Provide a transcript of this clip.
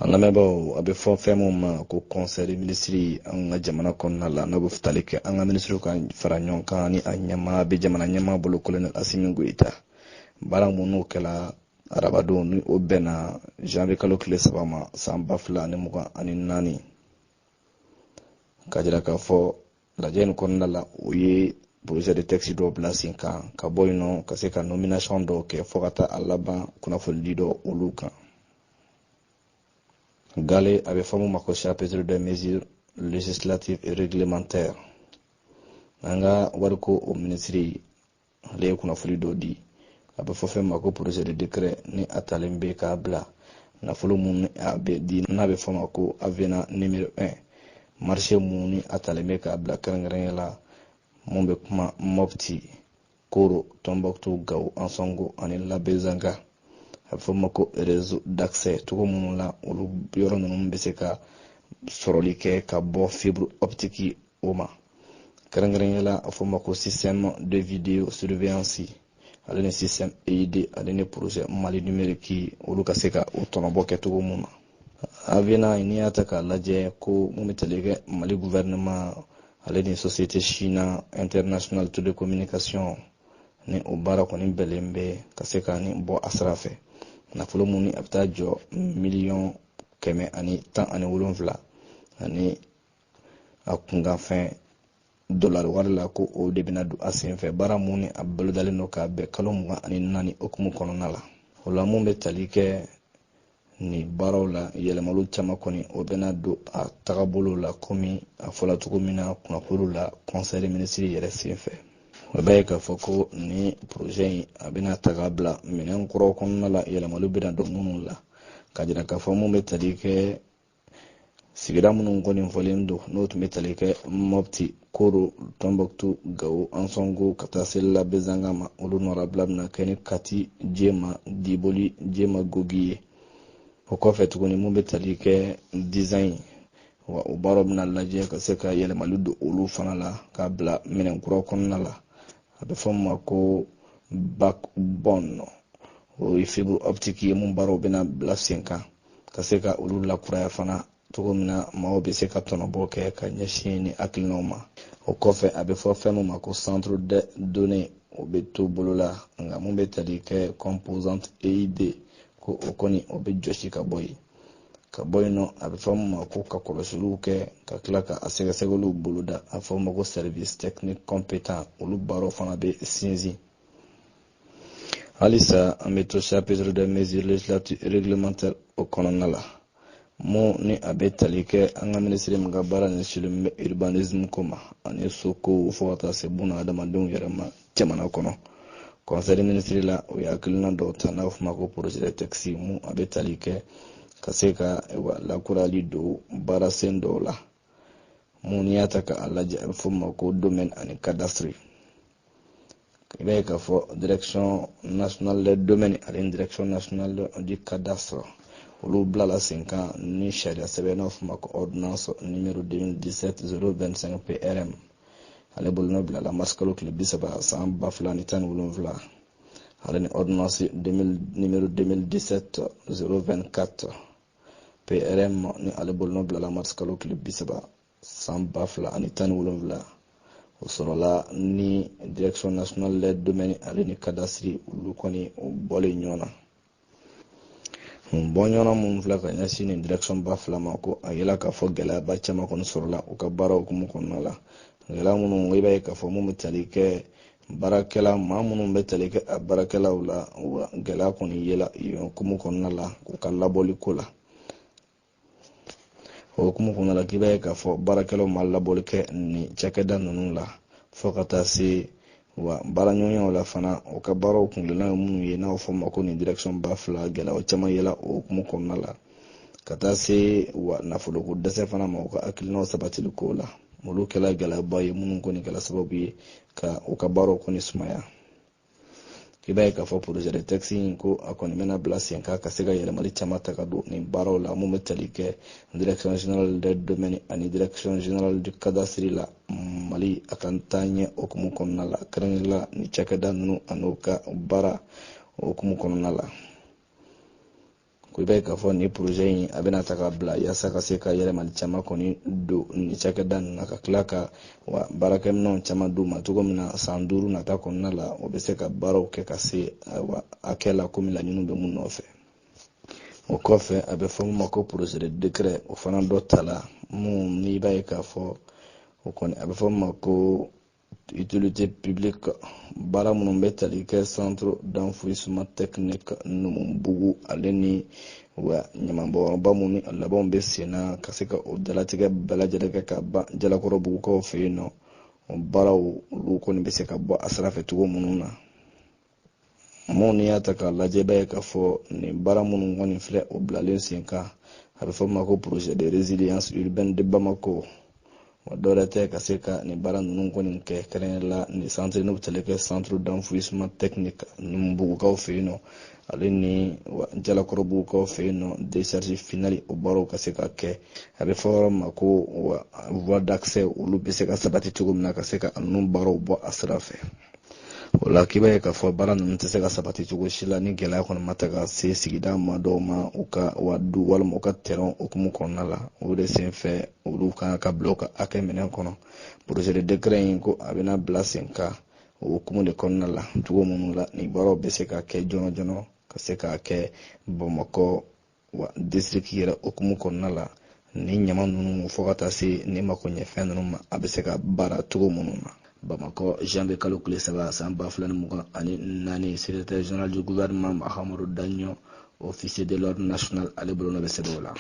An lamɛnbaaw, a bɛ fɔ fɛn min ma ko conseil des ministres an ka jamana kɔnɔna la, n'o bɛ tali kɛ an ka minisiriw ka fara ɲɔgɔn kan ni a ɲɛmaa bɛ jamana ɲɛmaa bolo, colonel Asimi Goyita. Baara minnu kɛla arabadon, ni o bɛnna janvier kalo tile 3 ma san 2024, ka jira k'a fɔ lajɛ in kɔnɔna la, o ye projet de texte dɔw bila sen kan, ka bɔ yen nɔ ka se ka nomination dɔw kɛ, fo ka taa a laban kunnafonidi dɔ olu kan. Gale, a bɛ fɔ mun ma ko chapitre des mesures législatives et réglementaires, an ka wariko o minisiri, ale ye kunnafoni dɔ di. A bɛ fɔ fɛn ma ko projet de décret, ni a talen bɛ k'a bila nafolo mun a bɛ di, n'a bɛ fɔ ma ko avenant numéro 1, marché mun ni a talen bɛ k'a bila kɛrɛnkɛrɛnya la, mun bɛ kuma Mopti, Koro, Tombouctou, Gao, Ansongo ani Labezanga. A bɛ fɔ ma ko réseau d'accès, cogo minnu la olu yɔrɔ ninnu bɛ se ka sɔrɔli kɛ ka bɔ fibre optique o ma. Kɛrɛnkɛrɛnya la, a fɔ ma ko système de vidéo surveillance, ale ni système EID, ale ni projet Mali numérique, olu ka se ka o tɔnɔbɔ kɛ cogo mun na. Avenant, n'i y'a ta k'a lajɛ, ko mun bɛ tali kɛ Mali gouvernement ale ni société China International Télécommunication, ni o baara kɔni bɛlen bɛ ka se ka nin bɔ a sira fɛ, nafolo mun ni a bɛ taa jɔ miliyɔn 117 ani a kunkanfɛn dolari wari la, ko o de bɛna don a sen fɛ. Baara mun ni a bolodalen don k'a bɛn kalo 24 hukumu kɔnɔna la. O la, mun bɛ tali kɛ nin baaraw la, yɛlɛmaliw caman kɔni o bɛna don a tagabolo la, komi a fɔla cogo min na kunnafoniw la conseil des ministres yɛrɛ sen fɛ. O b'a ye k'a fɔ ko ni projet in, a bɛna ta k'a bila minɛn kuraw kɔnɔna la, yɛlɛmaliw bɛna don minnu la, ka jira k'a fɔ mun bɛ tali kɛ sigida minnu kɔni fɔlen don, n'o tun bɛ tali kɛ Mopti, Koro, Tombouctou, Gao, Ansongo ka taa se Labezanga ma, olu nɔrabila bɛna kɛ ni Kati, Jema, Diboli, Jema, Gogi ye. O kɔfɛ tuguni, mun bɛ tali kɛ design wa, o baaraw bɛna lajɛ ka se ka yɛlɛmali don olu fana la k'a bila minɛn kura kɔnɔna la. A bɛ fɔ min ma ko backbone, o ye fibre optique ye, mun baaraw bɛna bila sen kan ka se ka olu lakuraya fana, cogo min na maaw bɛ se ka tɔnɔbɔ kɛ ka ɲɛsin ni hakilinaw ma. O kɔfɛ, a bɛ fɔ fɛn min ma ko centre de données, o bɛ to bolo la, nka mun bɛ tali kɛ composante EID, ko o kɔni o bɛ jɔsi ka bɔ yen. Ka bɔ yen nɔ, a bɛ fɔ min ma ko ka kɔlɔsiliw kɛ ka tila ka a sɛgɛsɛgɛliw boloda, a fɔ ma ko service technique compétent, olu baaraw fana bɛ sinsin. Halisa an bɛ to chapitre des mesures législatives et réglementaires o kɔnɔna la, mun ni a bɛ tali kɛ an ka minisiri min ka baara ɲɛsinnen bɛ urbanisme ko ma ani sokow, fo ka taa se buna adamadenw yɛrɛ ma jamana kɔnɔ. Conseil des ministres la, o ye hakilina dɔw ta, n'a bɛ fɔ ma ko projet de texte, mun a bɛ tali kɛ ka se ka lakurali don baarasen dɔw la, mun n'i y'a ta k'a lajɛ, a bɛ fɔ ma ko domaine ani cadastre. I b'a ye k'a fɔ direction nationale des domaines ani direction nationale du cadastre, olu bilala sen kan ni sariya sɛbɛn n'a fɔ ma ko ordonnance numéro 2017 025 PRM. Ale bolonɔ bilala mars kalo tile 30 san 2017, ale ni ordonnance numéro 2017 024 PRM, ni ale bolonɔ bilala mars kalo tile 30 san 2017. O sɔrɔla ni direction nationale des domaines ale ni cadastre, olu kɔni o bɔlen ɲɔgɔn na. Bɔ ɲɔgɔnna minnu filɛ ka ɲɛsin nin direction ba fila ma, ko a yela k'a fɔ gɛlɛyaba caman kɔni sɔrɔla u ka baara hukumu kɔnɔna la. Gɛlɛya minnu, i b'a ye k'a fɔ mun bɛ tali kɛ baarakɛla maa minnu bɛ tali kɛ a baarakɛlaw la, wa gɛlɛya kɔni yela yen hukumu kɔnɔna la u ka labɔli ko la. O hukumu kɔnɔna la, k'i b'a ye k'a fɔ baarakɛlaw ma labɔli kɛ nin cakɛda ninnu la, fo ka taa se wa baaraɲɔgɔnyaw la fana, o ka baaraw kungilanna ye minnu ye, n'a bɛ fɔ ma ko nin direction ba fila, gɛlɛya caman yela o hukumu kɔnɔna la, ka taa se wa nafoloko dɛsɛ fana ma u ka hakilinaw sabatili ko la. Olu kɛla gɛlɛyaba ye minnu kɔni kɛla sababu ye ka u ka baaraw kɔni sumaya. I b'a ye k'a fɔ projet de texte in, ko a kɔni bɛna bila sen kan ka se ka yɛlɛmali caman ta ka don nin baaraw la, mun bɛ tali kɛ direction générale des domaines ani direction générale du cadastre la, Mali a ka taa ɲɛ hukumu kɔnɔna la, kɛrɛnkɛrɛnnenya la ni cakɛda ninnu an'u ka baara hukumu kɔnɔna la. Ko i b'a ye k'a fɔ nin projet in a bɛna ta ka bila yaasa ka se ka yɛlɛmali caman kɔni don nin cakɛda ninnu na, ka tila ka wa baarakɛminɛnw caman d'u ma cogo min na san 5 nata kɔnɔna la, o bɛ se ka baaraw kɛ ka se hakɛ la komi laɲiniw bɛ mun nɔfɛ. O kɔfɛ, a bɛ fɔ min ma ko projet de décret, o fana dɔ tala mun n'i b'a ye k'a fɔ o kɔni a bɛ fɔ min ma ko utilité publique, baara minnu bɛ tali kɛ centre d'enfouissement technique Numubugu, ale ni wa ɲamanbɔnyɔrɔba minnu ni a labanw bɛ sen na, ka se ka o dalatigɛ bɛɛ lajɛlen kɛ ka ban Jalakɔrɔbugukaw fɛ yen nɔ. O baaraw olu kɔni bɛ se ka bɔ a sira fɛ cogo minnu na, mun n'i y'a ta k'a lajɛ, i b'a ye k'a fɔ nin baara minnu kɔni filɛ, o bilalen sen kan, a bɛ fɔ min ma ko projet de résilience urbaine de Bamako. Wa dɔwɛrɛ tɛ ka se ka nin baara ninnu kɔni kɛ, kɛrɛnkɛrɛn la nin centre n'o bɛ tali kɛ centre d'enfouissement technique Numubugukaw fɛ yen nɔ, ale ni Jalakɔrɔbugukaw fɛ yen nɔ, décharge finale, o baaraw ka se ka kɛ. A bɛ fɔ yɔrɔ min ma ko wa voie d'accès, olu bɛ se ka sabati cogo min na ka se ka ninnu baaraw bɔ a sira fɛ. O la, k'i b'a ye k'a fɔ baara ninnu tɛ se ka sabati cogo si la ni gɛlɛya kɔni ma ta ka se sigida maa dɔw ma, u ka wa du walima u ka terrain hukumu kɔnɔna la. O de senfɛ, olu kan ka bila u ka hakɛ minɛn kɔnɔ. Projet de décret in ko a bɛna bila sen kan o hukumu de kɔnɔna la, cogo minnu la nin baaraw bɛ se ka kɛ joona joona, ka se k'a kɛ Bamakɔ wa district yɛrɛ hukumu kɔnɔna la, ni ɲama ninnu fo ka taa se ni mako ɲɛfɛn ninnu ma, a bɛ se ka baara cogo minnu na. Bamakɔ, janvier kalo tile 3, san 2024, secrétaire général du gouvernement Mahamadou Dagnon, officier de l'ordre national, ale bolonɔ bɛ sɛbɛn o la.